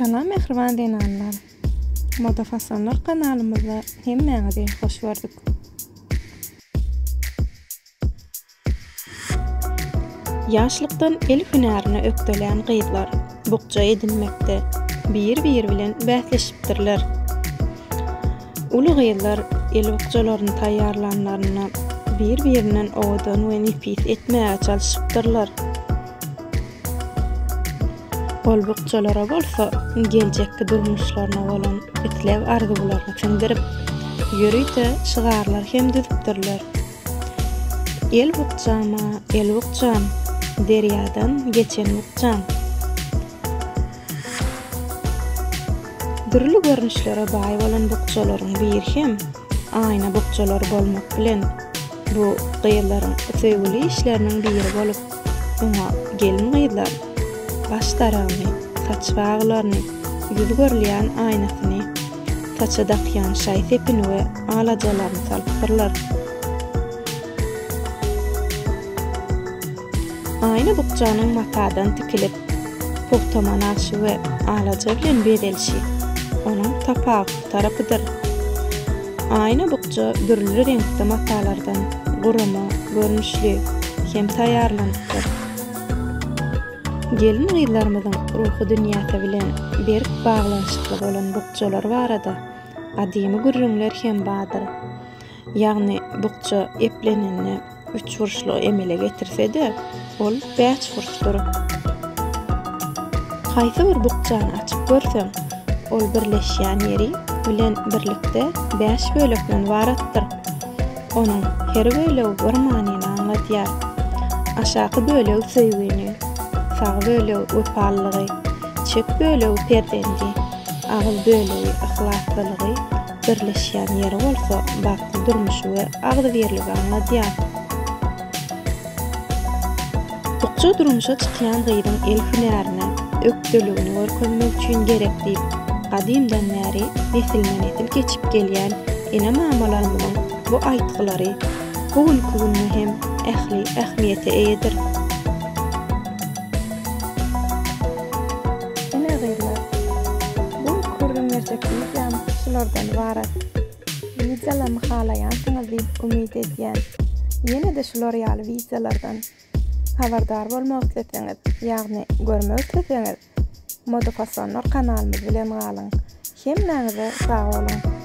Salam mähriban zenanlar! Moda fasonlar kanalymyzda hemmäňizi hoş gördük. Ýaşlykdan el hünärine ökdelän gyzlar bukja edinmekde bir-biri bilen bäsleşipdirler. Uly gyzlar el bukjalaryny taýýarlanlarynda bir-birinden owadan we nepis etmäge çalşypdyrlar. Ol bukjalara bolsa geljekki durmuşlaryna bolan isleg-arzuwlaryny siňdirip, ýörite şygarlar hem düzüpdirler. El bukjama, el bukjam, derýadan geçen bukjam. Dürli görnüşlere baý bolan bukjalaryň biri hem aýna bukjalary bolmak bilen, bu gyzlaryň söýgüli işleriniň biri bolup, oňa gelin-gyzlar baş daragyny, saç baglaryny, ýüz görülýän aýnasyny, saça dakýan şaý-sepini we alajalaryny salypdyrlar. Aýna bukjanyň matadan tikilip, pugtama nagşy we alaja bilen bezelişi onuň tapawutly tarapydyr. Aýna bukja dürli reňkde matalardan gurama görnüşli hem taýýarlanypdyr. Gelin-gyzlarymyzyň ruhy dünýäsi bilen berk baglanyşykly bolan bukjalar barada gadymy gürrüňler hem bardyr. Ýagny bukja eplenende üçburçlugy emele getirse-de, ol bäşburçdyr. Haýsy bir bukjany açyp görseň, ol birleşýän ýeri bilen birlikde bäş bölekden ybaratdyr. Onuň her bölegi bir manyny aňladýar. Aşaky bölegi söýgini, sag bölegi wepalylygy, çep bölegi perzendi, agyz bölegi yhlaslylygy, birleşýän ýeri bolsa bagtly durmuşy we agzybirligi aňladýar. Bukja durmuşa çykýan gyzyň el hünärine ökdeligini görkezmek üçin gerek diýip, gadymdan bäri nesilme-nesil geçip gelýän ene-mamalarymyzyň bu aýtgylary bu günki günde hem ähli ähmiýete eýedir. Ine gyzlar, bu günki gürrüň berjek wideom şulardan ybarat. Wideolarymy halaýansyňyz diýip umyt edýän. Ýene-de şular ýaly wideolardan habardar bolmak isleseňiz, ýagny görmek isleseňiz, Modafasonlar kanalymyz bilen galyň. Hemmäňize sag boluň!